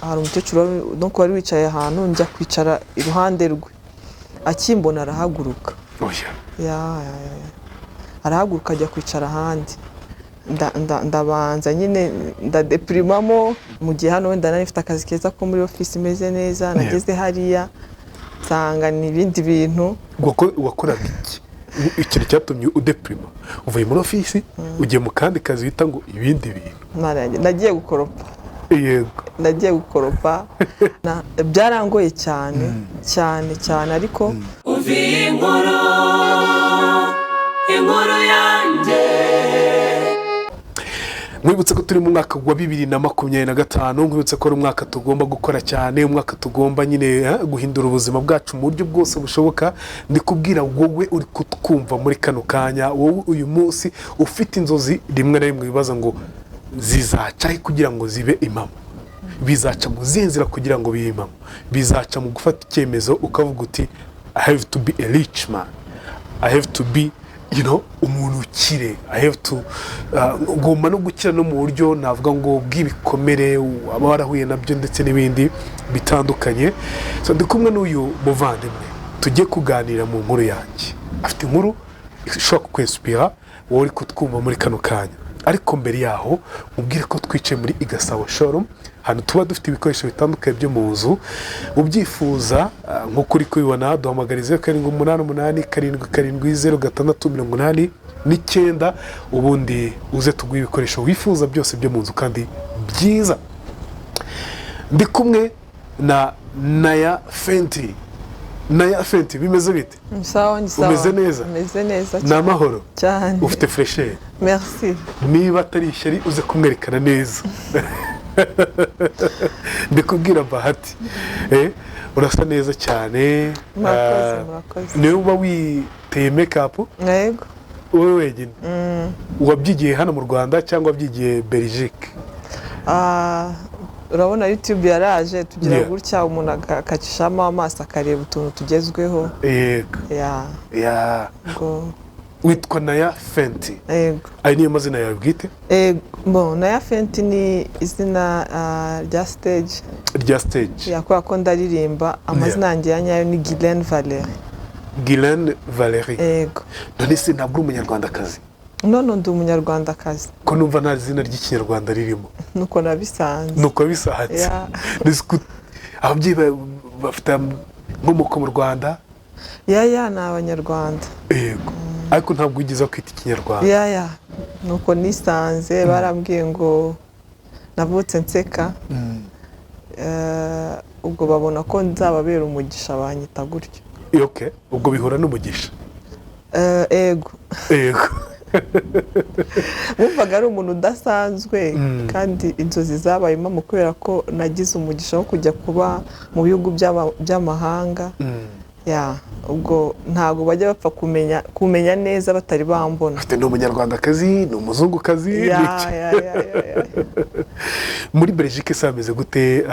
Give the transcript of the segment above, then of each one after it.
Hari umukecuru donc wari wicaye ahantu, njya kwicara iruhande rwe, akimbona arahaguruka. Oya! Ya. Arahaguruka ajya kwicara ahandi. Ndabanza nyine ndadepirimamo, mu gihe hano wenda nari mfite akazi keza ko muri ofisi imeze neza. Nageze hariya nsanga ni ibindi bintu. Wakoraga iki? Ikintu cyatumye udepirima, uvuye muri ofisi ugiye mu kandi kazi wita ngo ibindi bintu? Mana yanjye, nagiye gukoropa. Nagiye gukoropa. Byarangoye cyane cyane cyane, ariko Umva iyi nkuru, inkuru yanjye. Mwibutse ko turi mu mwaka wa 2025. Mwibutse ko ari umwaka tugomba gukora cyane, umwaka tugomba nyine guhindura ubuzima bwacu mu buryo bwose bushoboka. Ndi kubwira wowe uri kutwumva muri kano kanya, wowe uyu munsi ufite inzozi, rimwe na rimwe wibaza ngo zizaca he kugira ngo zibe impamo, bizaca mu zihe nzira kugira ngo bibe impamo? Bizaca mu gufata icyemezo ukavuga uti: "I have to be a rich man, I have to be umuntu ukire, I have to ngomba no gukira no mu buryo navuga ngo bw'ibikomere waba warahuye nabyo ndetse n'ibindi bitandukanye." So, ndi kumwe n'uyu muvandimwe tujye kuganira mu nkuru yanjye. Afite inkuru ishobora kukwinspira wowe uri kutwumva muri kano kanya. Ariko mbere yaho, mubwire ko twicaye muri Igasabo Showroom, ahantu tuba dufite ibikoresho bitandukanye byo mu nzu. Ubyifuza, nk'uko uri kubibona, duhamagara 0787770689, ubundi uze tuguhe ibikoresho wifuza byose byo mu nzu kandi byiza. Ndi kumwe na Naya Fenty. Naya Fenty, bimeze bite? Sawa, ni sawa. Umeze neza? Umeze neza. Ni amahoro? Cyane. Ufite fraîcheur. Merci. Niba atari ishyari, uze kumwerekana neza. Ndi kubwira Bahati. Urasa neza cyane. Murakoze. Ah, Murakoze. niwe uba witeye make-up? Yego. Wowe wenyine wabyigiye hano mu Rwanda cyangwa wabyigiye Belgique? Ah, urabona YouTube yaraje, tugira gutya umuntu akacishamo amaso akareba utuntu tugezweho. Ya. Ubwo Witwa Naya Fenty? Yego. Ayo niyo mazina yawe bwite? Bon, Naya Fenty ni izina rya stage. Rya stage. Ya, kubera ko ndaririmba. Amazina yanjye ya nyayo ni Guylaine Valerie. Guylaine Valerie? Yego. None se ntabwo uri umunyarwandakazi? None ndi umunyarwandakazi. Ko numva nta zina ry'ikinyarwanda ririmo? Nuko nabisanze. Nuko bisahatse. Ya. Mbese ababyeyi bafite inkomoko mu Rwanda? Ya, ni abanyarwanda. Yego, ariko ntabwo wigeze kwita ikinyarwanda. Ya, nuko nisanze. Barambwiye ngo navutse nseka. Ubwo babona ko nzababera umugisha, banyita gutyo. Okay, ubwo bihura n'umugisha. Ego. Yego. Bumvaga ari umuntu udasanzwe, kandi inzozi zabaye impamo kubera ko nagize umugisha wo kujya kuba mu bihugu by'amahanga. Ya, ubwo ntabwo bajya bapfa kumenya neza batari bambona. Afite ni umunyarwandakazi, ni umuzungukazi, Ya. ni iki? Ya. Muri Belgique se hameze gute,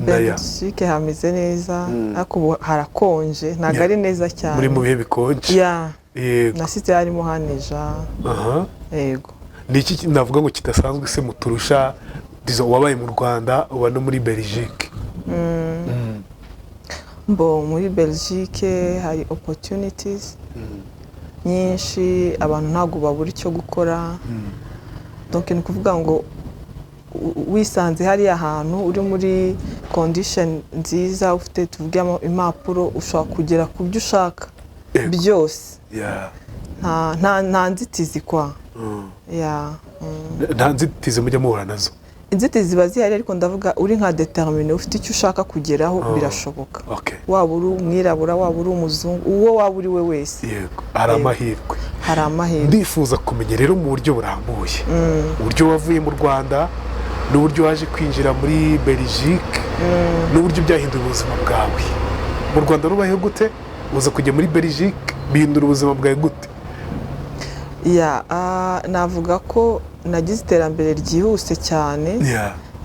Naya? Belgique hameze neza, ariko ubu harakonje, ntabwo ari neza cyane. Muri mu bihe bikonje. Ya. Nasize harimo haneja. Yego. Ni iki navuga ngo kidasanzwe se muturusha? Disons, wabaye mu Rwanda, uba no muri Belgique. Mbo muri Belgique hari opportunities nyinshi, abantu ntabwo babura icyo gukora. Donc ni ukuvuga ngo wisanze hariya hantu uri muri condition nziza, ufite, tuvuge, impapuro, ushobora kugera ku byo ushaka byose. Nta nzitizi kwa ya. Nta nzitizi mujya muhura nazo? Inzitizi ziba zihari, ariko ndavuga uri nka déterminé, ufite icyo ushaka kugeraho, birashoboka. Waba uri umwirabura, waba uri umuzungu, uwo waba uri we wese. Yego, hari amahirwe. Hari amahirwe. Ndifuza kumenya rero mu buryo burambuye uburyo wavuye mu Rwanda n'uburyo waje kwinjira muri Belgique n'uburyo byahinduye ubuzima bwawe. Mu Rwanda rubayeho gute, uza kujya muri Belgique bihindura ubuzima bwawe gute? Ya, navuga ko nagize iterambere ryihuse cyane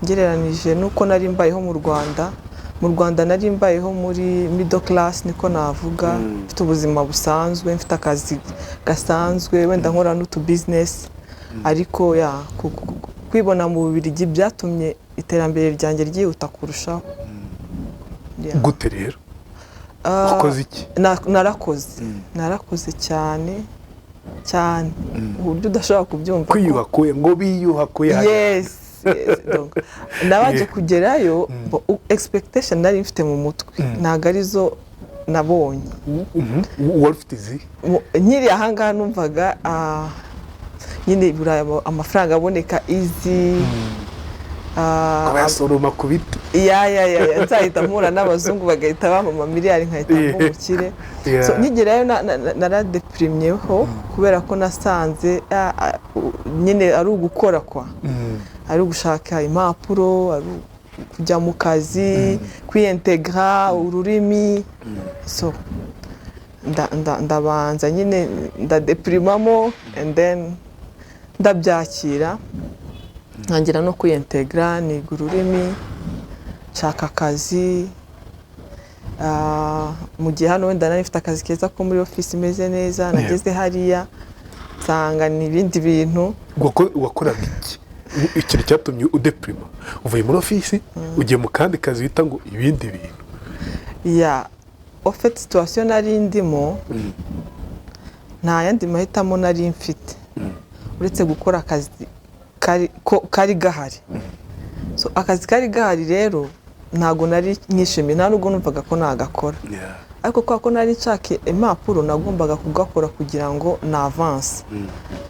ngereranije n'uko nari mbayeho mu Rwanda. Mu Rwanda nari mbayeho muri middle class, niko navuga, mfite ubuzima busanzwe, mfite akazi gasanzwe, wenda nkora n'utu business. Ariko ya, kwibona mu Bubiligi byatumye iterambere ryanjye ryihuta kurushaho. Yeah. Gute rero? Ah, Wakoze iki? Narakoze, narakoze cyane cyane, uburyo udashobora kubyumva Kwiyuhakuye ngo biyuhakuye hariya. Yes. Donc, nabanje kugerayo, expectation nari mfite mu mutwe ntabwo arizo nabonye. Wari ufite izi? Nkiri ahangaha numvaga nyine i Burayi amafaranga aboneka easy. Bayasoroma ku biti. Ya, nzahita mpura n'abazungu bagahita bampa amamiliyari, nkahita mba umukire. So, nkigerayo naradepirimyeho kubera ko nasanze nyine ari ugukora kwa ari ugushaka impapuro, ari kujya mu kazi, kwiyentegra ururimi. So ndabanza nyine ndadepirimamo and then ndabyakira, ntangira no kwiyentegra, niga ururimi, nshaka akazi. Mu gihe hano wenda nari mfite akazi keza ko muri ofisi imeze neza, nageze hariya nsanga ni ibindi bintu. Wakoraga iki? Ikintu cyatumye udepirima, uvuye muri ofisi ugiye mu kandi kazi wita ngo ibindi bintu? Ya, au fait, situation nari ndimo, nta yandi mahitamo nari mfite uretse gukora akazi kari gahari. So akazi kari gahari rero ntabwo nari nishimiye, nta nubwo numvaga ko nagakora, ariko kubera ko nari nshaka impapuro nagombaga kugakora kugira ngo na avance.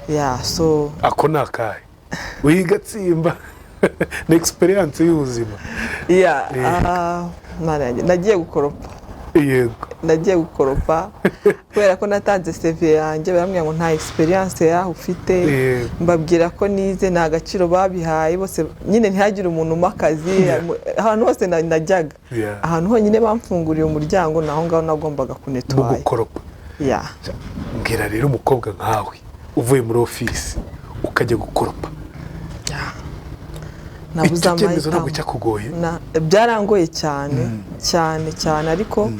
Ya, so Ako ni akahe? Wigatsimba, ni experience y'ubuzima. Ya, Mana yanjye, nagiye gukoropa. Nagiye gukoropa kubera ko natanze CV yanjye, barambwira ngo nta experience yaho ufite. Mbabwira ko nize, nta gaciro babihaye bose nyine, ntihagire umuntu umpa akazi ahantu hose najyaga. Ahantu honyine bamfunguriye umuryango ni aho ngaho nagombaga Mu kunetwaya. gukoropa? Ya. Mbwira rero, umukobwa nkawe uvuye muri ofisi ukajya gukoropa, Nabuze icyo cyemezo ntabwo amahitamo. cyakugoye? Byarangoye cyane cyane cyane, ariko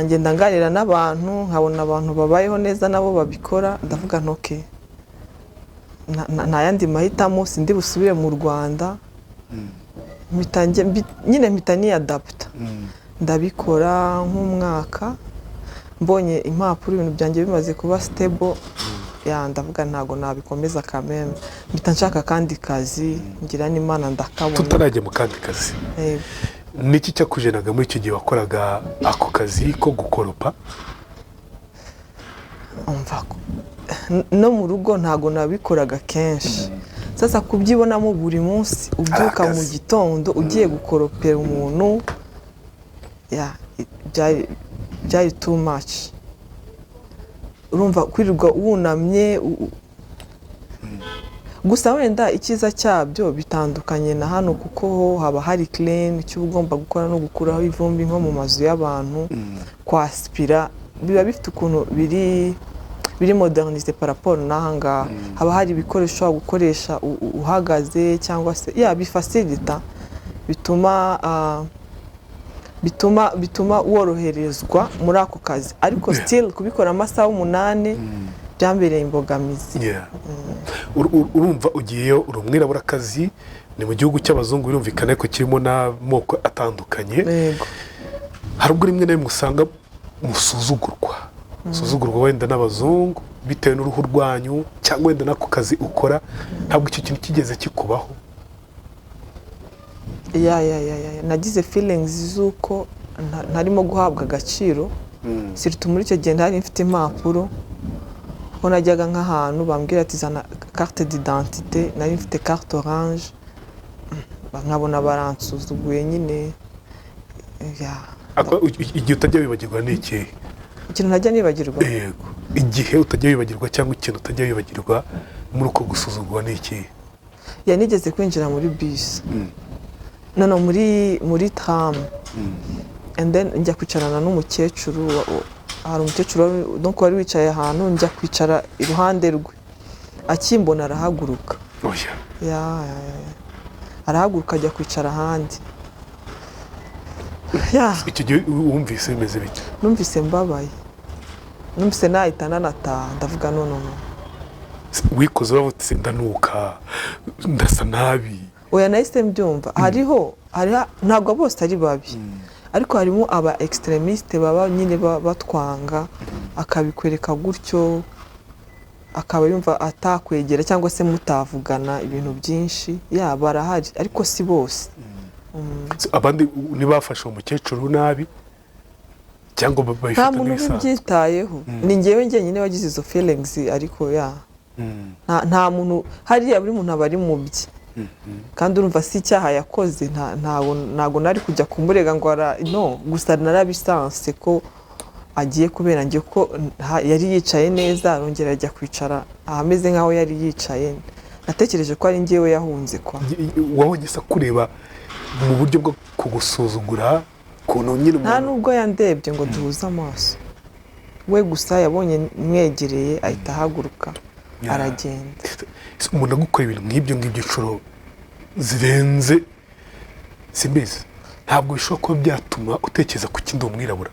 ngenda nganira n'abantu, nkabona abantu babayeho neza nabo babikora, ndavuga nti okay, nta yandi mahitamo, sindi busubire mu Rwanda. Mpita nyine mpita niyadaputa, ndabikora nk'umwaka. Mbonye impapuro, ibintu byanjye bimaze kuba stable, ya, ndavuga ntabwo nabikomeza kameme, mpita nshaka akandi kazi, ngira n'Imana ndakabona. Tutarajya mu kandi kazi, Yego. niki cyakujenaga muri icyo gihe wakoraga ako kazi ko gukoropa? Umva no mu rugo ntabwo nabikoraga kenshi. Sasa kubyibonamo buri munsi, ubyuka mu Akazi. gitondo ugiye gukoropera umuntu, ya, byari too much. Urumva kwirirwa wunamye gusa wenda icyiza cyabyo bitandukanye na hano, kuko ho haba hari clean. Icyo uba ugomba gukora no gukuraho ivumbi nko mu mazu y'abantu, kwasipira, biba bifite ukuntu biri modernisé par rapport n'aha ngaha. Haba hari ibikoresho ushobora gukoresha uhagaze cyangwa se ya bifasilita, bituma woroherezwa muri ako kazi, ariko still kubikora amasaha 8 byambereye imbogamizi. Yeah. Urumva ugiyeyo uri umwiraburakazi, ni mu gihugu cy'abazungu, birumvikana ko kirimo n'amoko atandukanye. Yego. Hari ubwo rimwe na rimwe usanga musuzugurwa wenda n'abazungu bitewe n'uruhu rwanyu cyangwa wenda n'ako kazi ukora. Ntabwo icyo kintu kigeze kikubaho? Ya, nagize feelings z'uko ntarimo guhabwa agaciro, surtout muri icyo gihe ntari mfite impapuro, ko najyaga nk'ahantu bambwira ati zana carte d'identité, nari mfite carte orange, nkabona baransuzuguye nyine, ya. Igihe utajya wibagirwa ni ikihe? Ikintu ntajya nibagirwa? Yego, igihe utajya wibagirwa cyangwa ikintu utajya wibagirwa muri uko gusuzugurwa ni ikihe? Ya, nigeze kwinjira muri bisi, no muri tram, and then njya kwicarana n'umukecuru hari umukecuru donc wari wicaye ahantu, njya kwicara iruhande rwe, akimbona arahaguruka. Oya! Ya. Arahaguruka ajya kwicara ahandi, ya. Icyo gihe wumvise bimeze bite? Numvise mbabaye, numvise nahita nanataha, ndavuga no, no, no. Wikoze uravuga uti ndanuka, ndasa nabi? Oya, nahise mbyumva. Hariho, ntabwo bose ari babi, ariko harimo aba extrémistes baba nyine batwanga, akabikwereka gutyo, akaba yumva atakwegera cyangwa se mutavugana ibintu byinshi. Ya, barahari, ariko si bose. So, abandi ntibafashe uwo mukecuru nabi cyangwa Nta babifata muntu nk'ibisanzwe? ubibyitayeho, ni njyewe njyenyine wagize izo feelings, ariko ya, nta muntu hariya, buri muntu aba ari mu bye, kandi urumva si icyaha yakoze. Ntago nari kujya kumurega ngo ara no gusa narabisanse ko agiye kubera njye, ko yari yicaye neza, arongera ajya kwicara ahameze nk'aho yari yicaye. Natekereje ko ari njyewe yahunze kwa. Wabonye se kureba mu buryo bwo kugusuzugura, ukuntu nyine Nta umuntu nubwo yandebye ngo duhuze amaso. We gusa yabonye mwegereye, ahita ahaguruka, aragenda. Ese umuntu agukora ibintu nk'ibyo ngibyo inshuro zirenze, simbizi, ntabwo bishobora kuba byatuma utekereza ku kindi umwirabura?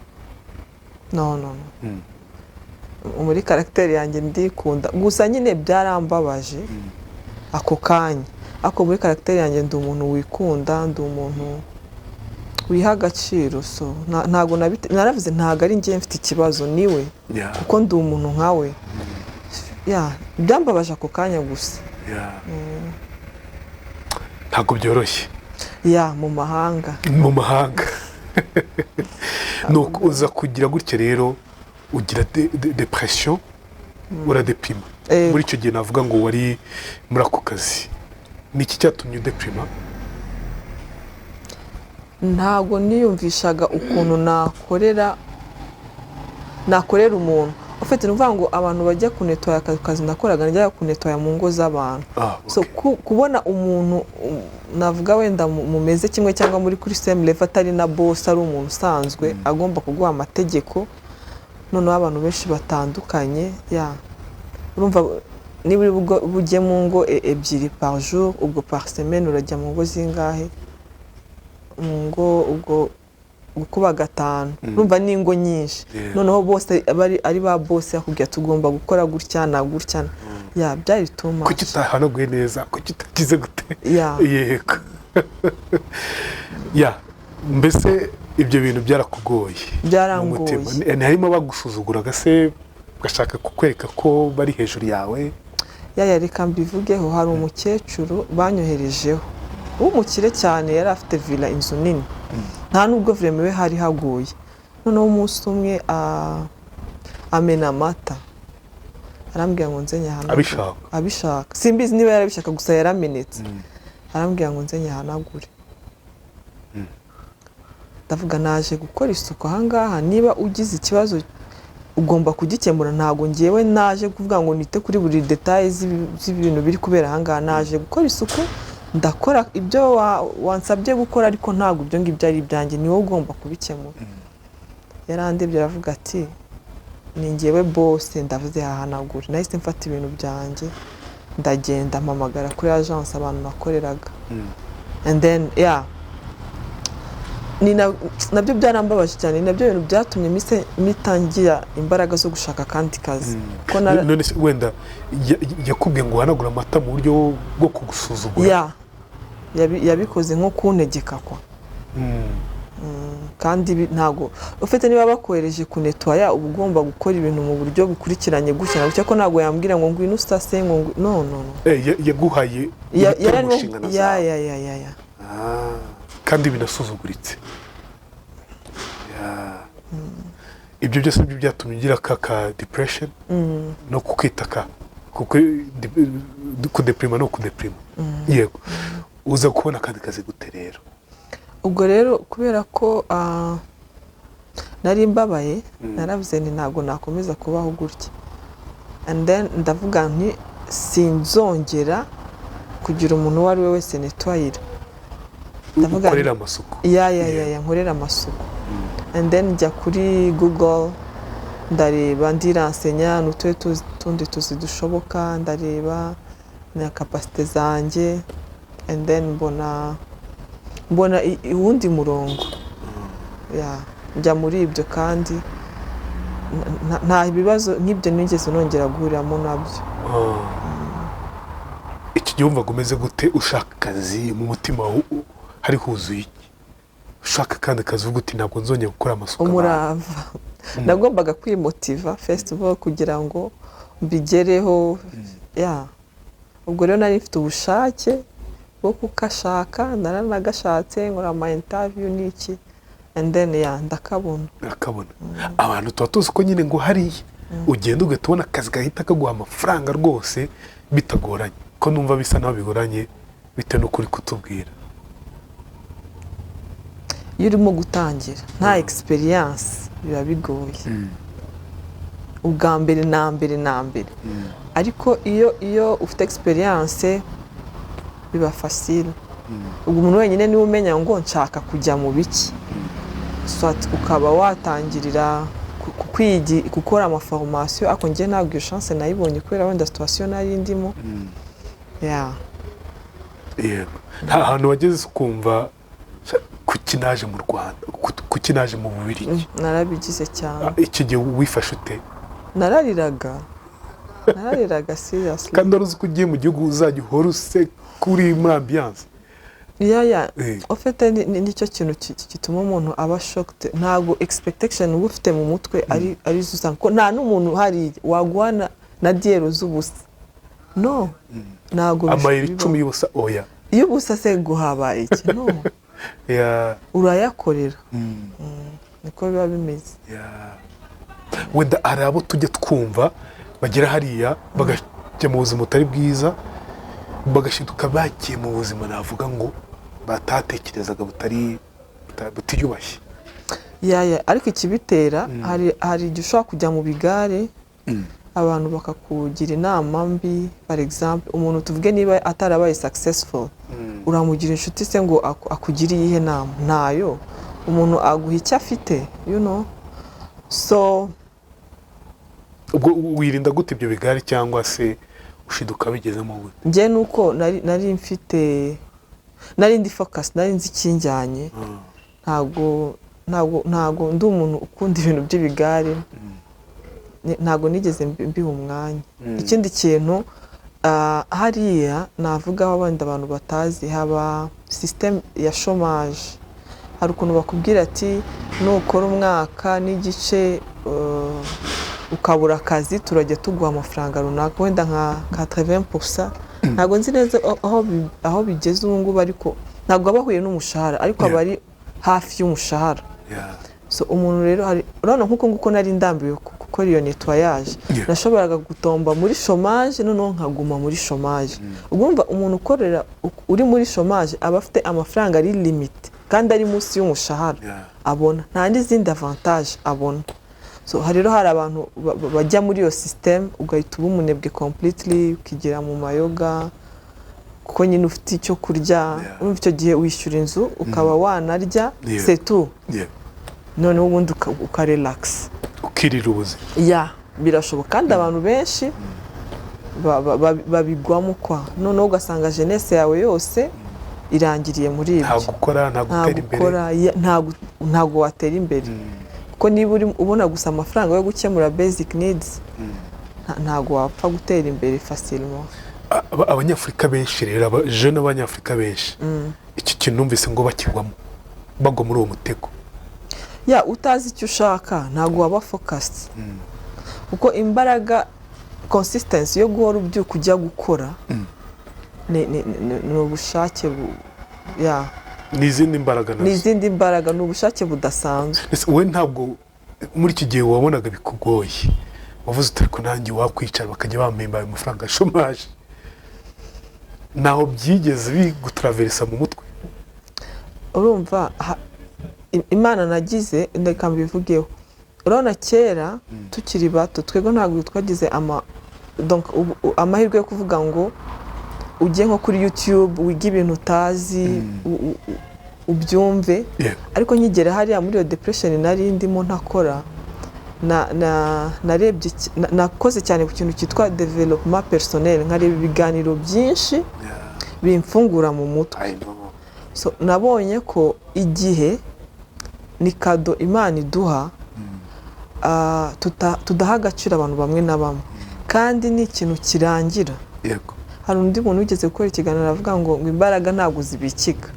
No, no, no. Muri caractère yanjye ndikunda, gusa nyine byarambabaje ako kanya, ariko muri caractère yanjye ndi umuntu wikunda, ndi umuntu wiha agaciro. So ntabwo naravuze, ntabwo ari njye mfite ikibazo, niwe, kuko ndi umuntu nkawe. Ya, byambabaje ako kanya gusa. Ntabwo byoroshye. Ya, mu mahanga. Mu mahanga. Nuko uza kugira gutya rero, ugira dépression, uradepirima. Muri icyo gihe navuga ngo wari muri ako kazi, ni iki cyatumye udepirima? Ntabwo niyumvishaga ukuntu nakorera umuntu ufite, ni ukuvuga ngo abantu bajya kunetoya, akazi nakoraga najyaga kunetoya mu ngo z'abantu. So kubona umuntu navuga wenda mumeze kimwe cyangwa muri kuri same level, atari na boss, ari umuntu usanzwe, agomba kuguha amategeko, noneho abantu benshi batandukanye. Ya, urumva niba uri bujye mu ngo ebyiri par jour, ubwo par semaine urajya mu ngo zingahe? Mu ngo ubwo gukuba gatanu, urumva ni ingo nyinshi. Noneho bose bari ari ba boss, akubwira tugomba gukora gutya na gutya. Ya, byari too much. Kuki utahanaguye neza? Kuki utagize gute? Yego, ya, mbese ibyo bintu byarakugoye mu Byarangoye. mutima? Harimo abagusuzuguraga se, bagashaka kukwereka ko bari hejuru yawe? Ya, reka mbivugeho. Hari umukecuru banyoherejeho w'umukire cyane, yari afite villa, inzu nini, nta nubwo vraiment we hari haguye. Noneho umunsi umwe amena amata, arambwira ngo nze nyahanagure. Abishaka? Abishaka, simbizi niba yarabishaka, gusa yaramenetse, arambwira ngo nze nyahanagure. Ndavuga, naje gukora isuku ahangaha, niba ugize ikibazo ugomba kugikemura. Ntabwo ngewe naje kuvuga ngo nite kuri buri détail z'ibintu biri kubera ahangaha. Naje gukora isuku, ndakora ibyo wansabye gukora, ariko ntabwo ibyo ngibyo ari ibyanjye, ni wowe ugomba kubikemura. Yarandebye, aravuga ati ni ngewe boss, ndavuze hahanagura. Nahise mfata ibintu byanjye ndagenda, mpamagara kuri agence abantu nakoreraga. And then, yeah, ni nabyo byarambabaje cyane, ni nabyo bintu byatumye mitangira imbaraga zo gushaka akandi kazi. Ko None se wenda yakubwiye ngo uhanagure amata mu buryo bwo kugusuzugura? Ya, yabikoze nko kuntegeka kwa. Kandi ntago ufite, niba bakohereje kunetwaya, uba ugomba gukora ibintu mu buryo bukurikiranye gutya na gutya, ko ntabwo yambwira ngo ngwino usase, ngo no, no, no. Yaguhaye ibitari mu nshingano ya zawe. Ya. Ah, kandi binasuzuguritse. Ya. Ibyo byose nibyo byatumye ugira ka depression no kukwita ka kuko kudepirima no kudepirima. Yego, uza kubona akandi kazi gute rero? Ubwo rero kubera ko nari mbabaye, naravuze nti ntabwo nakomeza kubaho gutya. And then ndavuga nti sinzongera kugira umuntu uwo ari we wese netwayira. Ndavuga Ukorera amasuku. Ya, nkorera amasuku. And then njya kuri Google, ndareba, ndiransenya n'utuhe tundi tuzi dushoboka, ndareba na capacité zanjye, and then mbona uwundi murongo. Ya, njya muri ibyo, kandi nta bibazo nk'ibyo nigeze nongera guhuriramo nabyo. Ah. Icyo Icyo gihe wumvaga umeze gute ushaka akazi? Mu mutima wawe hari huzuye iki ushaka akandi kazi, uvuga uti: "Ntabwo nzongera gukora amasuku abantu"? Umurava. Nagombaga kwimotiva first of all kugira ngo mbigereho. Ya, ubwo rero nari mfite ubushake bwo kukashaka, naranagashatse, nkora ama interview n'iki, and then ya, ndakabona. Akabona. Abantu tuba tuzi ko nyine ngo hariya ugenda ugahita ubona akazi gahita kaguha amafaranga rwose bitagoranye, ko numva bisa naho bigoranye bitewe n'uko uri kutubwira. Iyo urimo gutangira nta experience, biba bigoye ubwa mbere na mbere na mbere, ariko iyo ufite experience biba facile. Ubwo umuntu wenyine niwe umenya ngo nshaka kujya mu biki, soit ukaba watangirira gukora amaformation, ariko njye ntabwo iyo chance nayibonye kubera wenda situation nari ndimo, ya. Yego, nta hantu wageze ukumva: "Kuki naje mu Rwanda? Kuki naje mu Bubiligi?" Narabigize cyane. Ah, icyo gihe wifashe ute? Narariraga, narariraga seriously. Kandi wari uzi ko ugiye mu gihugu uzajya uhora useka, uri muri ambiance. Ya. Ufite nicyo kintu gituma umuntu aba shocked. Ntabwo expectation uba ufite mu mutwe ari zo usanga, ko nta n'umuntu uhari waguha na 10 euro z'ubusa. No, ntabwo Amayero bibaho. 10 y'ubusa, oya. Iyo ubusa se guhabaye iki? No, urayakorera, niko biba bimeze. Yeah. Wenda hari abo tujya twumva bagera hariya bagajya mu buzima butari bwiza, bagashiduka bagiye mu buzima navuga ngo batatekerezaga, butari butiyubashye. Ya, ariko ikibitera, hari igihe ushobora kujya mu bigare, abantu bakakugira inama mbi. For example, umuntu tuvuge niba atarabaye successful, uramugira inshuti se ngo akugire iyihe nama? Ntayo. Umuntu aguha icyo afite. So Ubwo wirinda gute ibyo bigare, cyangwa se ushiduka bigezemo gute? Njye nuko nari mfite, nari ndi focus, nari nzi ikinjyanye. Ntabwo ndi umuntu ukunda ibintu by'ibigare. Ntabwo nigeze mbiha umwanya. Ikindi kintu, hariya navugaho wenda abantu batazi, haba système ya chômage. Hari ukuntu bakubwira ati: "Nukora umwaka n'igice ukabura akazi, turajya tuguha amafaranga runaka, wenda nka 80%." Ntabwo nzi neza aho bigeze ubu ngubu, ariko ntabwo aba ahuye n'umushahara, ariko aba ari hafi y'umushahara. So umuntu rero hari, urabona nk'uko nguko nari ndambiwe gukora iyo nettoyage, nashoboraga gutomba muri chômage, noneho nkaguma muri chômage. Ubwo urumva umuntu ukorera uri muri chômage aba afite amafaranga ari limité kandi ari munsi y'umushahara abona, nta n'izindi avantage abona. So hari rero hari abantu bajya muri iyo système, ugahita uba umunebwe completely, ukigira mu mayoga kuko nyine ufite icyo kurya. Urumva icyo gihe wishyura inzu, ukaba wanarya, c'est tout. Noneho ubundi ukarelaxa. Ukirira ubuzima. Ya, birashoboka, kandi abantu benshi babigwamo kwa, noneho ugasanga jeunesse yawe yose irangiriye muri Nta ibyo. gukora, nta Nta gutera imbere. gukora, ntabwo watera imbere, kuko niba uri ubona gusa amafaranga yo gukemura basic needs, ntabwo wapfa gutera imbere facilement. Abanyafurika benshi rero, abajene b'abanyafurika benshi, iki kintu numvise ngo bakigwamo, bagwa muri uwo mutego. Ya, utazi icyo ushaka ntabwo waba focused, kuko imbaraga, consistency yo guhora ubyuka ujya gukora ni ubushake ya. Ni izindi mbaraga Ni nazo. izindi mbaraga, ni ubushake budasanzwe. Ese wowe ntabwo muri iki gihe wabonaga bikugoye, wavuze uti: "Ariko nanjye wakwicara bakajya bampemba ayo mafaranga ya chômage"? Ntaho byigeze bigutaraverisa mu mutwe? Urumva Imana nagize, reka mbivugeho. Urabona kera tukiri bato, twebwe ntabwo twagize donc amahirwe yo kuvuga ngo ujye nko kuri YouTube wige ibintu utazi, ubyumve. Ariko nkigera hariya muri iyo depression nari ndimo ntakora, narebye nakoze cyane ku kintu cyitwa développement personnel, nkareba ibiganiro byinshi bimfungura mu mutwe. I know. So nabonye ko igihe ni cadeau Imana iduha, tudaha agaciro abantu bamwe na bamwe, kandi ni ikintu kirangira. Hari undi muntu wigeze gukora ikiganiro aravuga ngo imbaraga ntabwo zibikika.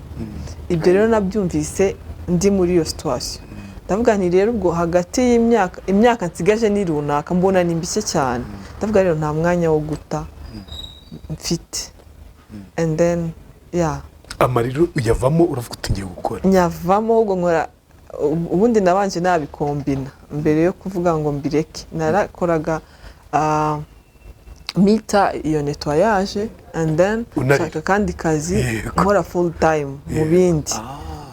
Ibyo rero nabyumvise ndi muri iyo situation. Ndavuga nti rero ubwo hagati y'imyaka, imyaka nsigaje ni runaka, mbona ni mbike cyane. Ndavuga rero nta mwanya wo guta mfite, and then, yeah. Amarira uyavamo, uravuga uti ngiye gukora. Nyavamo, ahubwo nkora. Ubundi nabanje nabikombina mbere yo kuvuga ngo mbireke. Narakoraga mita iyo nettoyage and then Unarira. nshaka akandi kazi, nkora full time mu bindi.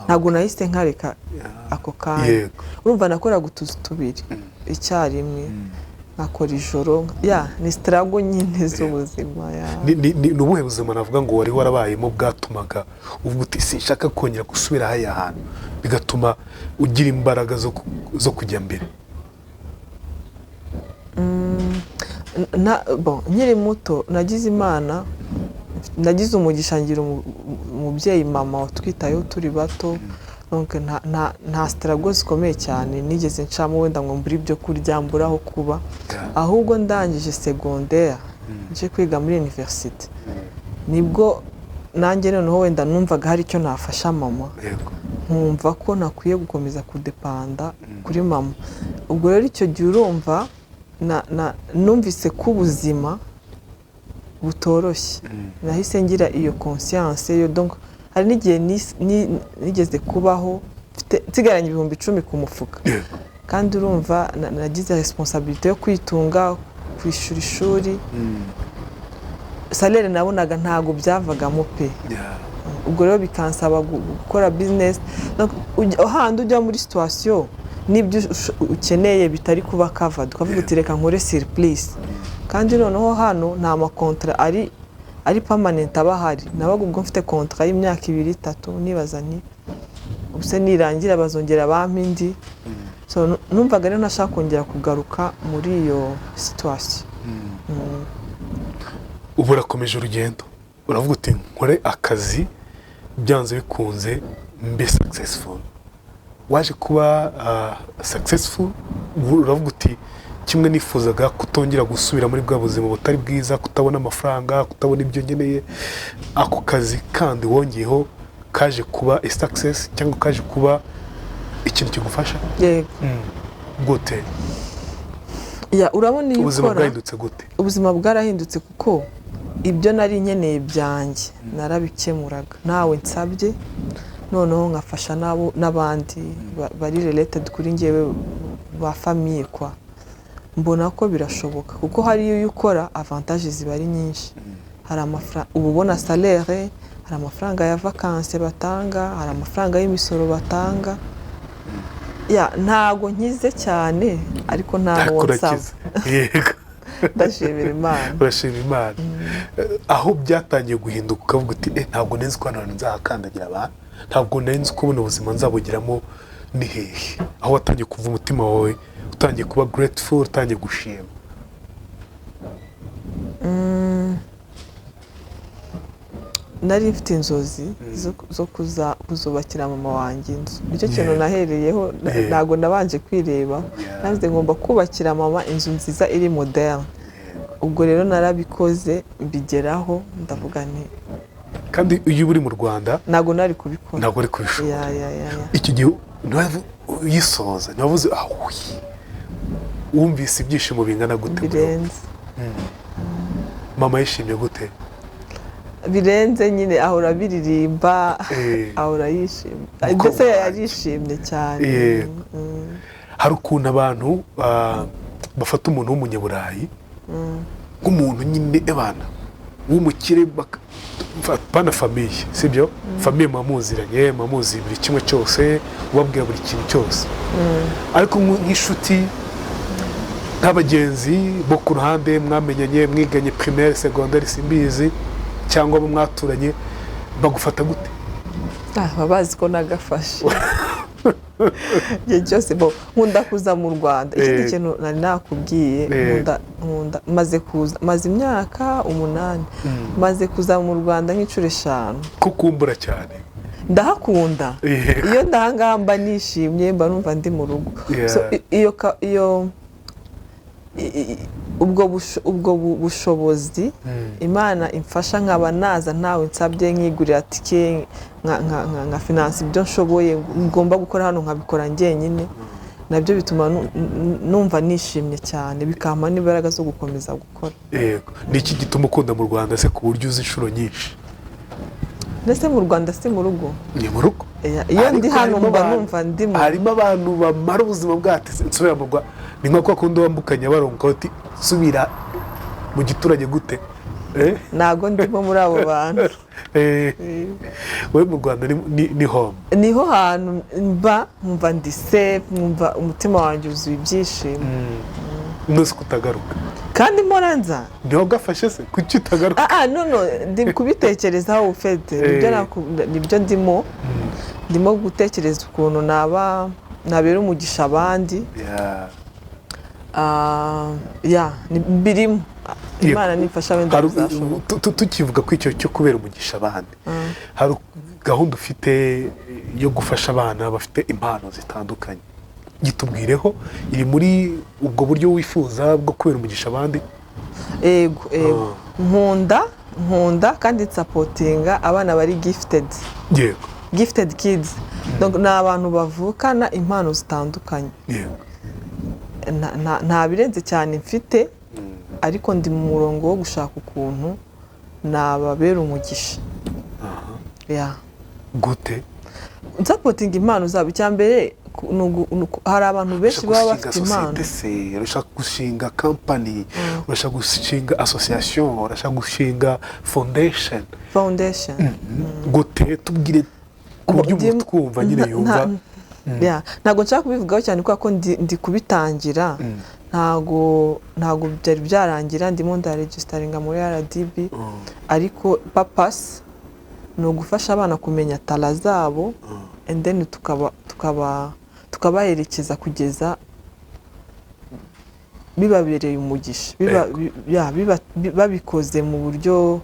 Ntabwo nahise nkareka ako kanya. Urumva nakoraga utuzi tubiri icyarimwe, nkakora ijoro. Ya, ni struggle nyine z'ubuzima, ya. Ni ubuhe buzima navuga ngo wari warabayemo bwatumaga uvuga uti sinshaka kongera gusubira hariya hantu, bigatuma ugira imbaraga zo kujya mbere? Bon, nkiri muto nagize Imana, nagize umugisha, ngira umubyeyi mama watwitayeho turi bato. Donc nta struggle zikomeye cyane nigeze ncamo, wenda ngo mbure ibyo kurya, mbure aho kuba. Ahubwo ndangije secondaire, nje kwiga muri université, nibwo nanjye noneho wenda numvaga hari icyo nafasha mama, nkumva ko nakwiye gukomeza kudepanda kuri mama. Ubwo rero icyo gihe urumva numvise ko ubuzima butoroshye. Nahise ngira iyo conscience yo, donc hari n'igihe nigeze kubaho nsigaranye 10,000 ku mufuka, kandi urumva nagize responsabilité yo kwitunga, kwishyura ishuri. Salaire nabonaga ntabwo byavagamo pe. Ubwo rero bikansaba gukora business. Donc, hahandi ujya muri situation n'ibyo ukeneye bitari kuba covered, ukavuga uti reka nkore surplus. Kandi noneho hano nta ma contrat ari permanent aba ahari. Nabaga ubwo mfite contrat y'imyaka 2, 3, nibaza nti ubuse nirangira bazongera bampa indi? So numvaga rero ntashaka kongera kugaruka muri iyo situation. Ubu urakomeje urugendo, uravuga uti nkore akazi, byanze bikunze mbe successful. Waje kuba successful. Ubu uravuga uti kimwe nifuzaga, kutongera gusubira muri bwa buzima butari bwiza, kutabona amafaranga, kutabona ibyo nkeneye. Ako kazi kandi wongeyeho kaje kuba a success cyangwa kaje kuba ikintu kigufasha? Yego. Gute? Ya, urabona iyo Ubuzima ukora bwahindutse gute? Ubuzima bwarahindutse kuko ibyo nari nkeneye byanjye narabikemuraga ntawe nsabye, noneho nkafasha n'abandi bari related kuri njyewe, ba famille kwa. Mbona ko birashoboka kuko hari iyo ukora, avantage ziba ari nyinshi. Hari amafaranga uba ubona, salaire, hari amafaranga ya vacances batanga, hari amafaranga y'imisoro batanga. Ya, ntago nkize cyane, ariko nta Ariko n'uwo nsaba. urakize, yego. Ndashimira Imana. Urashima Imana. Aho byatangiye guhinduka ukavuga uti ntabwo nzi ko hano hantu nzahakandagira abantu, ntabwo nzi ko buno buzima nzabugeramo, ni hehe aho watangiye kuva umutima wawe utangiye kuba grateful, utangiye gushima? Nari mfite inzozi zo kuzubakira mama wanjye inzu. Nicyo kintu nahereyeho. Ntabwo nabanje kwireba. Navuze ngomba kubakira mama inzu nziza iri moderne. Ubwo rero narabikoze, mbigeraho, ndavuga nti Kandi iyo uba uri mu Rwanda ntabwo nari kubikora. Ntabwo uri kubishobora. Ya. Icyo gihe uyisoza ntiwavuze ahuye, wumvise ibyishimo bingana gute muri wowe? Birenze. Mama yishimye gute? Birenze nyine, ahora abiririmba, ahora yishimye. Mukobwa Ndetse wanjye. yarishimye cyane. Hari ukuntu abantu bafata umuntu w'umunyaburayi nk'umuntu nyine ebana w'umukire, bana famille, sibyo? Famille muba muziranye, muba muzi buri kimwe cyose, ubabwira buri kintu cyose. Ariko nk'inshuti, nk'abagenzi bo ku ruhande mwamenyanye, mwiganye primaire, secondaire, simbizi, cyangwa abo mwaturanye, bagufata gute? Ah, baba bazi ko nagafashe igihe cyose. Bo nkunda kuza mu Rwanda. Ikindi kintu nari nakubwiye, nkunda maze kuza, maze imyaka 8, maze kuza mu Rwanda nk'inshuro 5. Kukumbura cyane? Ndahakunda. Iyo ndahangaha mba nishimye, mba numva ndi mu rugo. So iyo Ubwo bushobozi Imana imfasha, nkaba naza ntawe nsabye, nkigurira tike, nka finance ibyo nshoboye ngomba gukora hano, nkabikora njyenyine, nabyo bituma numva nishimye cyane, bikampa n'imbaraga zo gukomeza gukora. Yego. Ni iki gituma ukunda mu Rwanda se, ku buryo uzi inshuro nyinshi? Ndetse mu Rwanda si mu rugo? Ni mu rugo. Iyo ndi Ariko hano harimo mba abantu- numva ndi mu Harimo abantu bamara ubuzima bwatese nsubira mu Rwanda. Ni nka kwa kundi wambuka Nyabarongo uti "Subira mu giturage gute?" Eh? Ntabwo ndimo muri abo bantu. Wowe mu Rwanda ni home. Niho hantu mba nkumva ndi safe, nkumva umutima wanjye wuzuye ibyishimo. Umunsi kutagaruka? Kandi mpora nza. Niho gafashe se? Kuki utagaruka? Ah, no, no, ndi kubitekerezaho ufite nibyo. Nibyo ndimo gutekereza, ukuntu naba nabera umugisha abandi. Ah, ya birimo. Imana nifasha wenda bizashoboka. Tukivuga ko icyo cyo kubera umugisha abandi, hari gahunda ufite yo gufasha abana bafite impano zitandukanye. Gitubwireho, iri muri ubwo buryo wifuza bwo kubera umugisha abandi? Ego, nkunda kandi nsupportinga abana bari gifted. Gifted kids. Donc, ni abantu bavukana impano zitandukanye. Nta birenze cyane mfite, ariko ndi mu murongo wo gushaka ukuntu nababera umugisha, ya. Gute? Nsupportinga impano zabo. Icya mbere hari abantu benshi Urashaka baba gushinga bafite impano. sosiyete se? Urashaka gushinga company? Urashaka gushinga association? Urashaka gushinga foundation? Foundation. Gute? Tubwire ku buryo umuntu twumva nyine yumva. Ya, ntabwo nshaka kubivugaho cyane kubera ko ndi kubitangira. Ntabwo byari byarangira. Ndimo ndaregisteringa muri RDB, ariko purpose ni ugufasha abana kumenya talent zabo, and then tukabaherekeza kugeza bibabereye umugisha, ya, babikoze mu buryo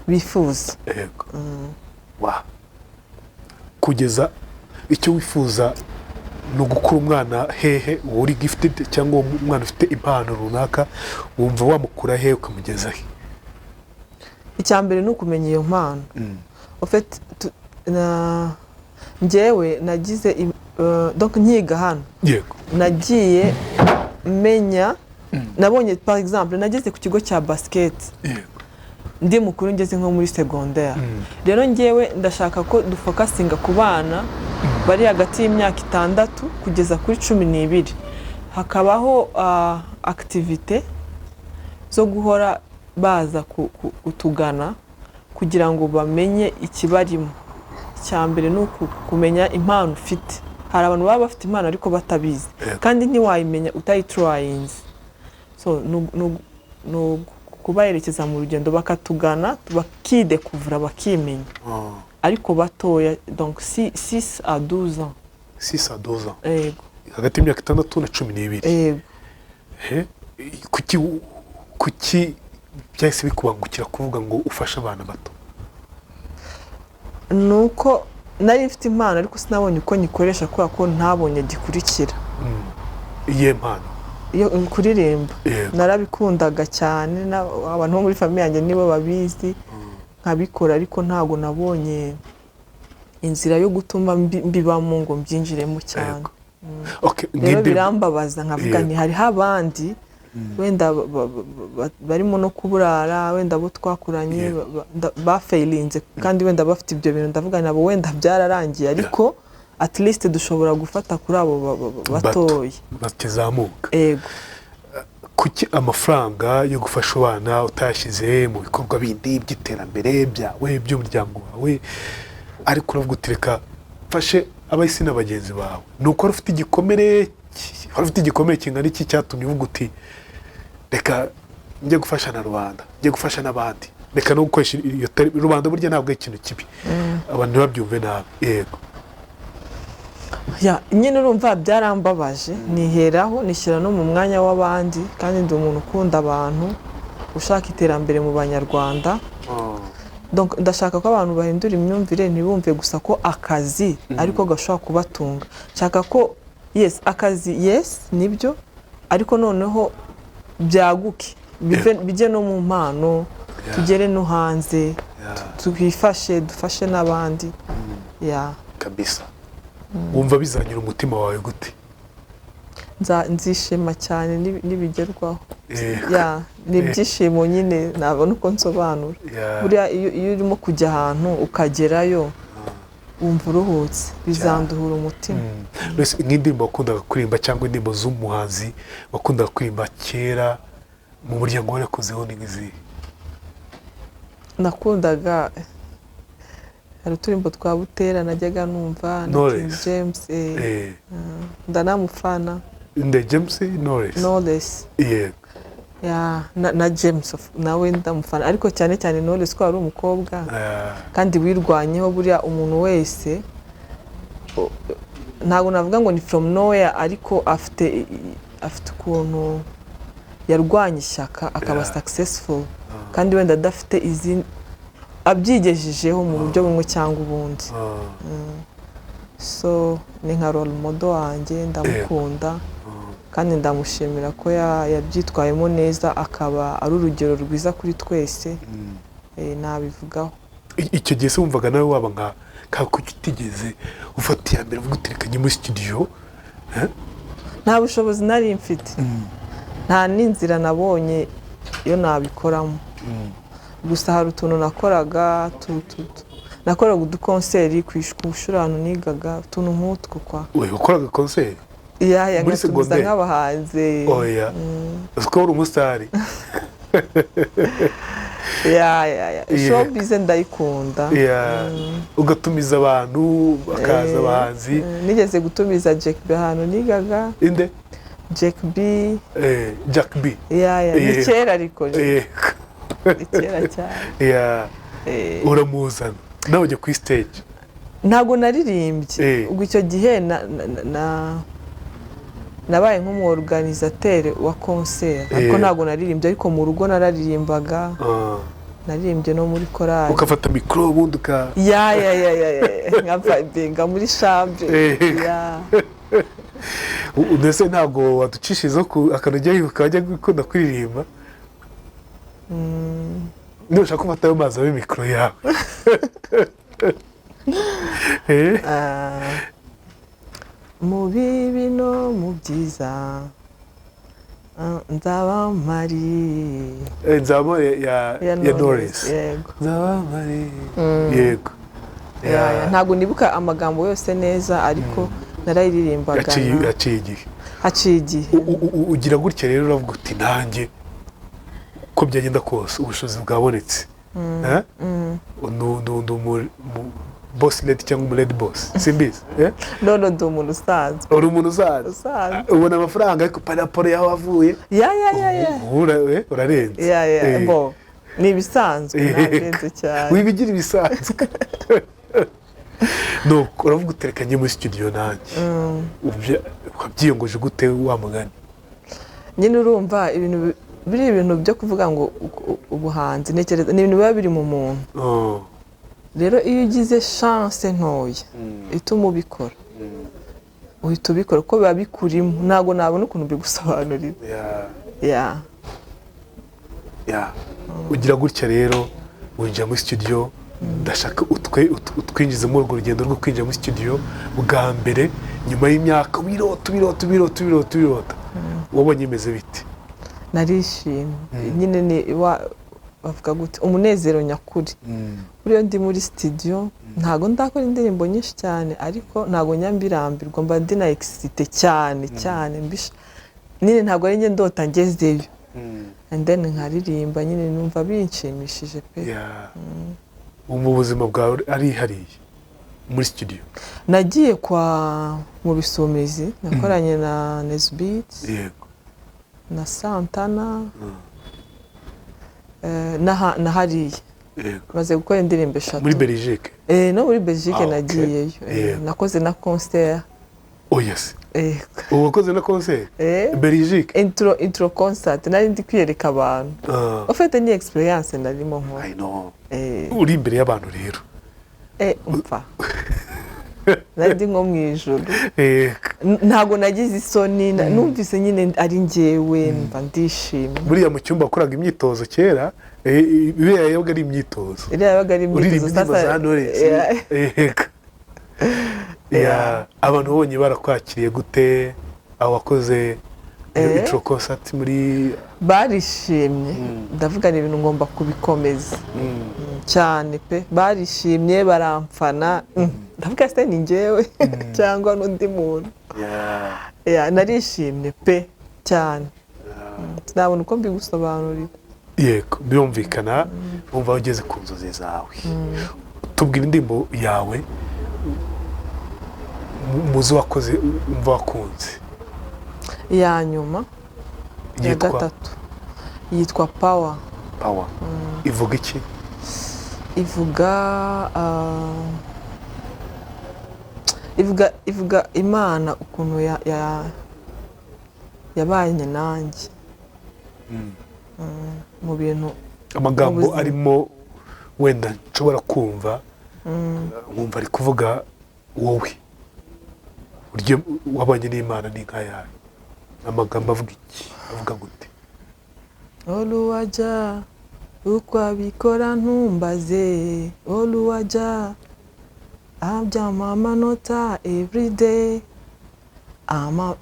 bifuza. Yego. Wa kugeza icyo wifuza ni ugukura umwana hehe, uwo uri gifted cyangwa uwo mwana ufite impano runaka, wumva wamukura hehe ukamugeza he? Icya mbere ni ukumenya iyo mpano. En fait, njyewe nagize donc nkiga hano, nagiye menya, nabonye, par exemple, nageze ku kigo cya basket ndi mukuru, ngeze nko muri secondaire. Rero ngewe ndashaka ko dufocusinga ku bana bari hagati y'imyaka 6 kugeza kuri 12, hakabaho activité zo guhora baza kutugana kugira ngo bamenye ikibarimo. Icya mbere ni kumenya impano ufite. Hari abantu baba bafite impano ariko batabizi, kandi ntiwayimenya utayitryinze. So ni kubaherekeza mu rugendo, bakatugana, bakidécouvra, bakimenya, ariko batoya, donc 6 à 12 ans. 6 à 12 ans? Yego. Hagati y'imyaka 6 na 12? Yego. Kuki byahise bikubangukira kuvuga ngo ufashe abana bato? Ni uko nari mfite impano, ariko sinabonye uko nyikoresha kubera ko ntabonye gikurikira. Iyihe mpano? Iyo kuririmba. Narabikundaga cyane, abantu bo muri famille yanjye nibo babizi, nkabikora, ariko ntabwo nabonye inzira yo gutuma mbibamo ngo mbyinjiremo cyane. Rero birambabaza, nkavuga nti hariho abandi wenda barimo no kuburara, wenda abo twakuranye bafailinze kandi wenda bafite ibyo bintu. Ndavuga nabo wenda byararangiye, ariko at least dushobora gufata kuri abo batoya bakizamuka. Ego. Kuki amafaranga yo gufasha abana utayashyize mu bikorwa bindi by'iterambere byawe, by'umuryango wawe, ariko uravuga uti "Reka mfashe abahisi na bagenzi bawe"? Ni uko wari ufite igikomere wari ufite igikomere kingana iki cyatumye uvuga uti "Reka njye gufasha na rubanda, njye gufasha n'abandi"? Reka no gukoresha iyo rubanda, burya ntabwo ari ikintu kibi, abantu ntibabyumve nabi. Yego. Ya, nyine urumva byarambabaje, niheraho nishyira no mu mwanya w'abandi, kandi ndi umuntu ukunda abantu, ushaka iterambere mu Banyarwanda. Donc, ndashaka ko abantu bahindura imyumvire, ntibumve gusa ko akazi ariko gashobora kubatunga. Nshaka ko, yes, akazi, yes, nibyo, ariko noneho Byaguke, bijye no mu mpano, tugere no hanze, twifashe, dufashe n'abandi, yeah. Kabisa. Wumva bizanyura umutima wawe gute? Nzishima cyane nibigerwaho. Yeah, ni ibyishimo nyine nabona uko nsobanura. Buriya iyo urimo kujya ahantu ukagerayo, wumva uruhutse, bizanduhura umutima. Mbese nk'indirimbo wakundaga kuririmba cyangwa indirimbo z'umuhanzi wakundaga kuririmba kera mu muryango warakozeho ni nk'izihe? Nakundaga, hari uturimbo twa Butera najyaga numva na King Knowless. James, ndanamufana. Nde? James Knowless? Knowless. Yeah, na James nawe ndamufana, ariko cyane cyane Knowless ko ari umukobwa kandi wirwanyeho. Buriya umuntu wese ntabwo navuga ngo ni from nowhere, ariko afite ukuntu yarwanye ishyaka akaba successful, kandi wenda adafite izindi, abyigejejeho mu buryo bumwe cyangwa ubundi. So ni nka role model wanjye, ndamukunda kandi ndamushimira ko yabyitwayemo neza, akaba ari urugero rwiza kuri twese. Nabivugaho. Icyo gihe se wumvaga nawe waba nka kuki utigeze ufata iya mbere uvuga uti: "Reka njye muri studio"? Nta bushobozi nari mfite, nta n'inzira nabonye iyo nabikoramo. Gusa hari utuntu nakoraga, nakoraga uduconcert ku ishuri ahantu nigaga, utuntu nk'utwo kwa. We wakoraga concert? Yeah. Muri Nkatumiza secondaire? nk'abahanzi. Oya, uzi ko wari umustar? Yeah. Showbiz ndayikunda. Yeah. Ugatumiza abantu bakaza, abahanzi? Nigeze gutumiza Jack B ahantu nigaga. Inde? Jack B. Jack B. Yeah, ni kera ariko, ni kera cyane. Uramuzana nawe ujya kuri stage? Ntabwo naririmbye. Ubwo icyo gihe nabaye nk'umuorganisateur wa concert, ariko ntabwo naririmbye. Ariko mu rugo nararirimbaga. Naririmbye no muri korali. Ugafata mikoro ubundi uka Yeah, nka vibinga muri chambre. Yeah. Mbese ntabwo waducishiriza ku akantu ujya wibuka wajya gukunda kuririmba? Nushaka gufata ayo mazi abe mikoro yawe. Ah, mu bibi no mu byiza, ah, nzaba mpari. Nzaba ya Knowless. Yego. Nzaba mpari, yego. Yeah, ntabwo nibuka amagambo yose neza, ariko narayiririmbaga. Yaciye igihe. Haciye igihe. Ugira gutya rero uravuga uti: "Nanjye uko byagenda kose ubushobozi bwabonetse." Eh? Ndi boss lady cyangwa umu lady boss, simbizi, eh? None ndi umuntu usanzwe. Uri umuntu usanzwe. Usanzwe. Ubona amafaranga, ariko par rapport y'aho wavuye, Yeah. ubu urarenze. Yeah, bo ni ibisanzwe, ntarenze cyane. Wibigira ibisanzwe. Nuko uravuga uti: "Reka njye muri studio nanjye." Wabyiyongoje gute wa mugani? Nyine urumva ibintu biri ibintu byo kuvuga ngo ubuhanzi, ntekereza ni ibintu biba biri mu muntu. Rero iyo ugize chance ntoya ituma ubikora, uhita ubikora kuko biba bikurimo. Ntabwo nabona ukuntu mbigusobanurira. Yeah. Yeah. Ugira gutya rero winjira muri studio. Ndashaka utwinjize muri urwo rugendo rwo kwinjira muri studio bwa mbere nyuma y'imyaka wirota, wirota, wirota, wirota, wirota. Wabonye imeze bite? Narishimye nyine, ni bavuga gute, umunezero nyakuri. Buriya ndi muri studio, ntabwo ndakora indirimbo nyinshi cyane, ariko ntabwo njya mbirambirwa, mba ndi na excité cyane cyane mbisha nyine, ntabwo ari njye ndota ngezeyo, and then nkaririmba nyine, numva binshimishije pe. Yeah. Wumva ubuzima bwawe arihariye muri studio? Nagiye kwa mu Bisumizi, nakoranye na Nesbit na Santana, na hariya maze gukora indirimbo eshatu. Muri Belgique? No muri Belgique. Ah, okay. Nagiyeyo. Nakoze na concert. Oh yes, ubu wakoze na concert Belgique? Intro concert, nari ndi kwiyereka abantu. Ufite ni experience narimo nkora. I know. Uri imbere y'abantu rero. Umva. Nari ndi nko mu ijuru. Ntabwo nagize isoni, numvise nyine ari njyewe, mba ndishimye. Buriya mu cyumba wakoraga imyitozo kera, biriya yabaga ari imyitozo. Iriya yabaga ari uririmba imyitozo. Indirimbo za Knowless. Yego. Yeah. Abantu babonye barakwakiriye gute aho wakoze iyo intro concert muri? Barishimye. Ndavuga ni ibintu ngomba kubikomeza cyane pe. Barishimye, baramfana. Ndavuga se ni njyewe cyangwa n'undi muntu? Yeah, narishimye pe, cyane. Sinabona uko mbigusobanurira. Yego, birumvikana, wumva ugeze ku nzozi zawe. Tubwira indirimbo yawe muzi wakoze, wumva wakunze. Iya nyuma, iya Yitwa? gatatu, yitwa Power. Power ivuga iki? Ivuga Imana ukuntu yabanye nanjye mu bintu Amagambo mu buzima. arimo wenda nshobora kumva nkumva ari kuvuga wowe, uburyo wabanye n'Imana ni nk'ayahe? Amagambo avuga iki, avuga gute? Oluwaja, uko abikora ntumbaze. Oluwaja abyama amanota everyday, ama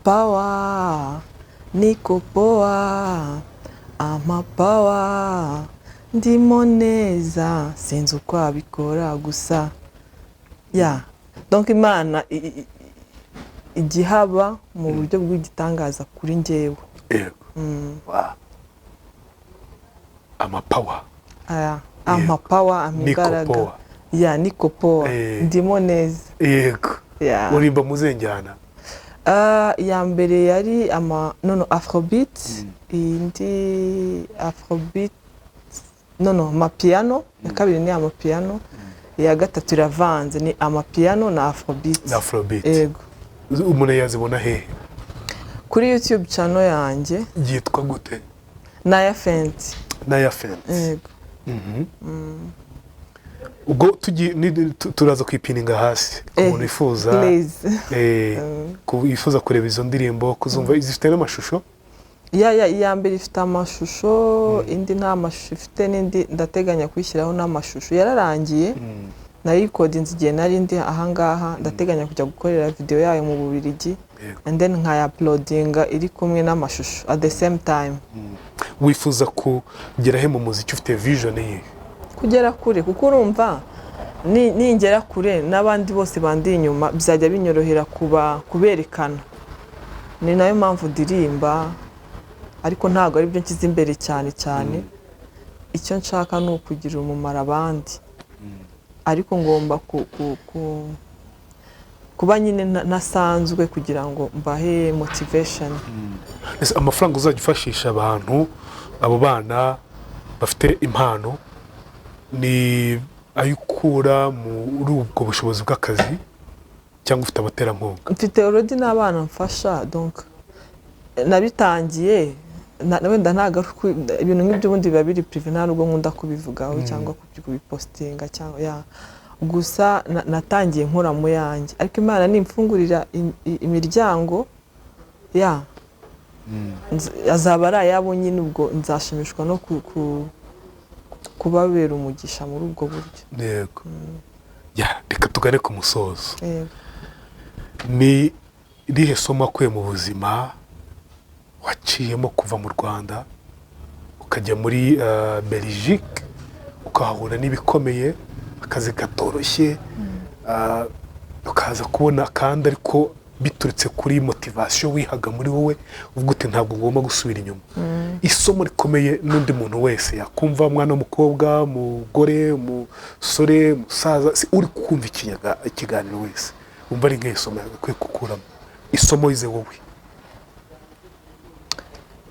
power, niko poa, ama power, ndimo neza, sinzi uko abikora gusa. Ya, donc Imana ijya ihaba mu buryo bw'igitangaza kuri njyewe. Yego. Wow. Ama power. Aya, ampa power, ampa Niko imbaraga. Power. Ya, niko poa. Ndimo neza. Ya. Urimba muze njyana? Ah, iya mbere yari ama no afrobeat, indi afrobeat, no amapiano. Iya kabiri ni amapiano, iya gatatu iravanze, ni amapiano na afrobeat. Na afrobeat. Yego. Umuntu yazibona hehe? Kuri YouTube channel yanjye. Yitwa gute? Naya Fenty. Naya Fenty. Yego. Ubwo turaza kuyipininga hasi ku muntu wifuza Please. Wifuza kureba izo ndirimbo, kuzumva. Zifite n'amashusho? Ya, iya mbere ifite amashusho, indi nta mashusho ifite, n'indi ndateganya kuyishyiraho n'amashusho. Yararangiye, nayikodinze igihe nari ndi ahangaha. Ndateganya kujya gukorera video yayo mu Bubiligi and then nkaya-uploadinga iri kumwe n'amashusho at the same time. Wifuza kugera he mu muziki? Ufite vision ye? Kugera kure, kuko urumva ningera kure n'abandi bose bandi inyuma bizajya binyorohera kuba kuberekana. Ni nayo mpamvu ndirimba, ariko ntabwo ari byo nshyize imbere cyane cyane. Icyo nshaka ni ukugirira umumaro abandi, ariko ngomba kuba nyine ntasanzwe kugira ngo mbahe motivation. Ese amafaranga uzajya ufashisha abantu, abo bana bafite impano, ni ayo ukura muri ubwo bushobozi bw'akazi cyangwa ufite abaterankunga? Mfite already n'abana mfasha. Donc nabitangiye wenda ntabwo ari ibintu nk'ibyo ubundi biba biri privé, nta nubwo nkunda kubivugaho cyangwa kubipostinga cyangwa ya. Gusa natangiye nkora mu yanjye, ariko Imana nimfungurira imiryango ya azaba ari ayabo nyine. Ubwo nzashimishwa no kubabera umugisha muri ubwo buryo. Yego. Ya, reka tugane ku musozo. Yego. Ni irihe somo wakuye mu buzima waciyemo kuva mu Rwanda ukajya muri Belgique, ukahahura n'ibikomeye, akazi katoroshye, ukaza kubona kandi ariko biturutse kuri motivation wihaga muri wowe, uvuga uti ntabwo ngomba gusubira inyuma? Isomo rikomeye n'undi muntu wese yakumva, umwana w'umukobwa, umugore, umusore, umusaza, uri kumva ikiganiro wese, wumva ari nk'isomo yagakwiye gukuramo, isomo wize wowe?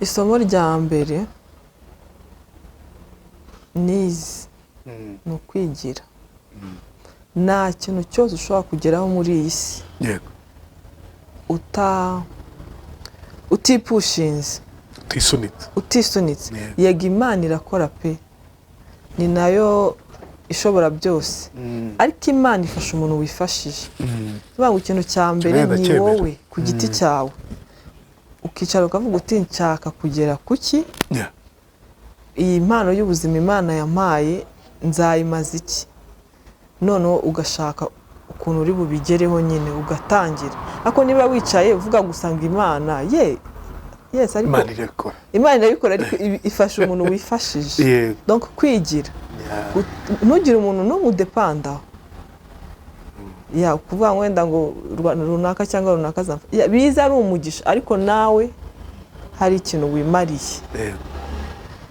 Isomo rya mbere nize ni ukwigira. Nta kintu cyose ushobora kugeraho muri iyi si utipushinze, Utisunitse. utisunitse. Yego. Yego, Imana irakora pe, ni nayo. ishobora byose, ariko Imana ifasha umuntu wifashije. Tuvuga ngo ikintu cya mbere Kimwe ni ndacyemera. wowe ku giti cyawe, ukicara ukavuga uti: "Nshaka kugera kuki? Iyi mpano y'ubuzima Imana yampaye nzayimaza iki?" Noneho ugashaka ukuntu uri bubigereho nyine, ugatangira. Ariko niba wicaye uvuga gusa ngo Imana ye, yes, ariko Imana irakora. Imana irabikora, ariko ifasha umuntu wifashije. Donc kwigira, ntugire umuntu n'umwe udepandaho, ya kuvuga ngo wenda ngo runaka cyangwa runaka ya, biza ari umugisha, ariko nawe hari ikintu wimariye.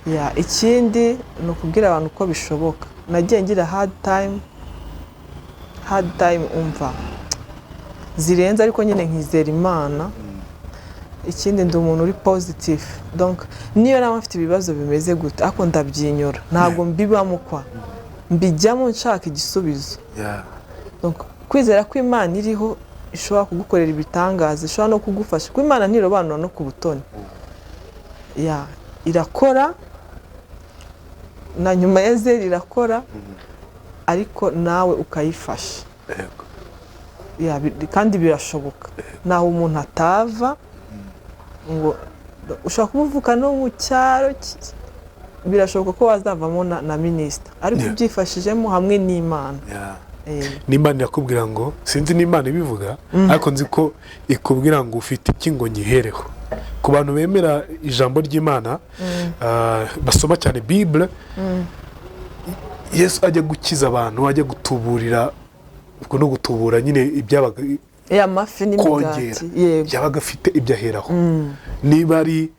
Ya, ikindi ni ukubwira abantu ko bishoboka. Nagiye ngira hard time, hard time umva zirenze, ariko nyine nkizera Imana. Ikindi, ndi umuntu uri positive, donc niyo naba mfite ibibazo bimeze gute, ariko ndabyinyura, ntabwo mbibamo kwa mbijyamo nshaka igisubizo. Donc kwizera ko Imana iriho, ishobora kugukorera ibitangaza, ishobora no kugufasha, kuko Imana ntirobanura no ku butoni. Ya, irakora na nyuma ya zero irakora, ariko nawe ukayifasha. Ya, kandi birashoboka, naho umuntu atava ngo ushobora kuba uvuka no mu cyaro, birashoboka ko wazavamo na minisita, ariko ubyifashijemo hamwe n'Imana. N'Imana irakubwira ngo, sinzi n'Imana ibivuga, ariko nzi ko ikubwira ngo: "Ufite iki ngo nyihereho?" Ku bantu bemera ijambo ry'Imana, basoma cyane Bible, Yesu ajya gukiza abantu, ajya gutuburira, ubwo no gutubura nyine ibyabaga ya mafi kongera n'imigati, yego. Yabaga afite ibyo aheraho. Niba ari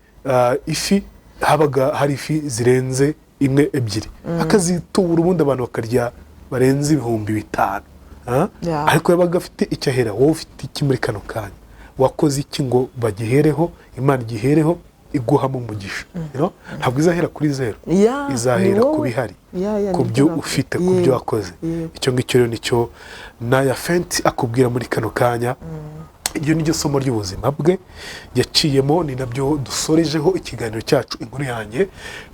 ifi, habaga hari ifi zirenze imwe, ebyiri, akazitubura, ubundi abantu bakarya barenze 5000. Ah? Ariko yabaga afite icyo ahera. Wowe ufite iki muri kano kanya? Wakoze iki ngo bagihereho, Imana igihereho, iguhamo umugisha? You know? Ntabwo izahera kuri zero, Ya, izahera ni ku wowe. bihari, Ya, ku nibyo byo navuga. ufite, ku byo wakoze. Icyo ngicyo rero nicyo Naya Fenty akubwira muri kano kanya. Iryo ni ryo somo ry'ubuzima bwe yaciyemo, ni nabyo dusorejeho ikiganiro cyacu Inkuru Yanjye.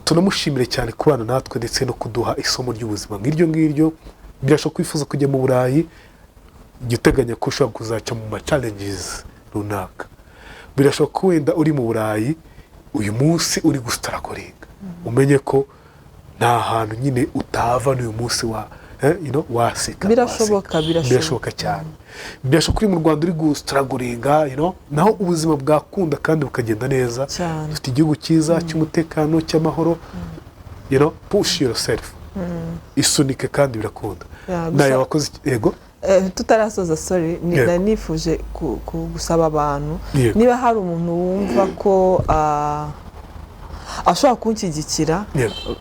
Tunamushimire cyane kubana natwe ndetse no kuduha isomo ry'ubuzima nk'iryo ngiryo. Birashoboka kwifuza kujya mu Burayi, jya uteganya ko ushobora kuzaca mu ma challenges runaka. Birashoboka ko wenda uri mu Burayi uyu munsi uri gustrugglinga, umenye ko nta hantu nyine utava n'uyu munsi wa waseka. Birashoboka, waseka. Birashoboka. Birashoboka cyane. Birashoboka uri mu Rwanda uri gustrugglinga, naho ubuzima bwakunda kandi bukagenda neza. Cyane. Dufite igihugu cyiza cy'umutekano, cy'amahoro. Push yourself, isunike kandi birakunda. Ya, Nawe wakoze yego. Tutarasoza, sorry, nari nifuje gusaba abantu, niba hari umuntu wumva ko ashobora kunshyigikira,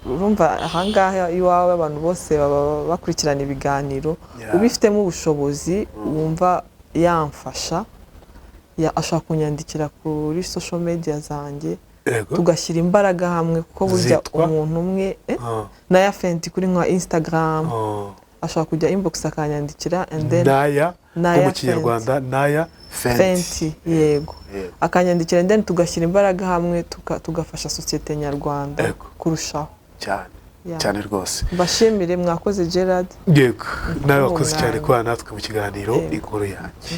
urumva ahangaha iwawe abantu bose baba bakurikirana ibiganiro, ubifitemo ubushobozi wumva yamfasha, ashobora kunyandikira kuri social media zanjye, tugashyira imbaraga hamwe, kuko burya Zitwa? umuntu umwe, Naya Fenty kuri nka Instagram, ashobora kujya inbox akanyandikira and then Naya Naya nko mu Kinyarwanda, Naya Fenty. Fenty, yego. Akanyandikira and then tugashyira imbaraga hamwe, tugafasha sosiyete nyarwanda kurushaho. Cyane. Yeah. Cyane rwose. Mbashimire, mwakoze, Gerard. Yego, nawe wakoze Umwanya. cyane kubana natwe mu kiganiro Yego. Inkuru Yanjye.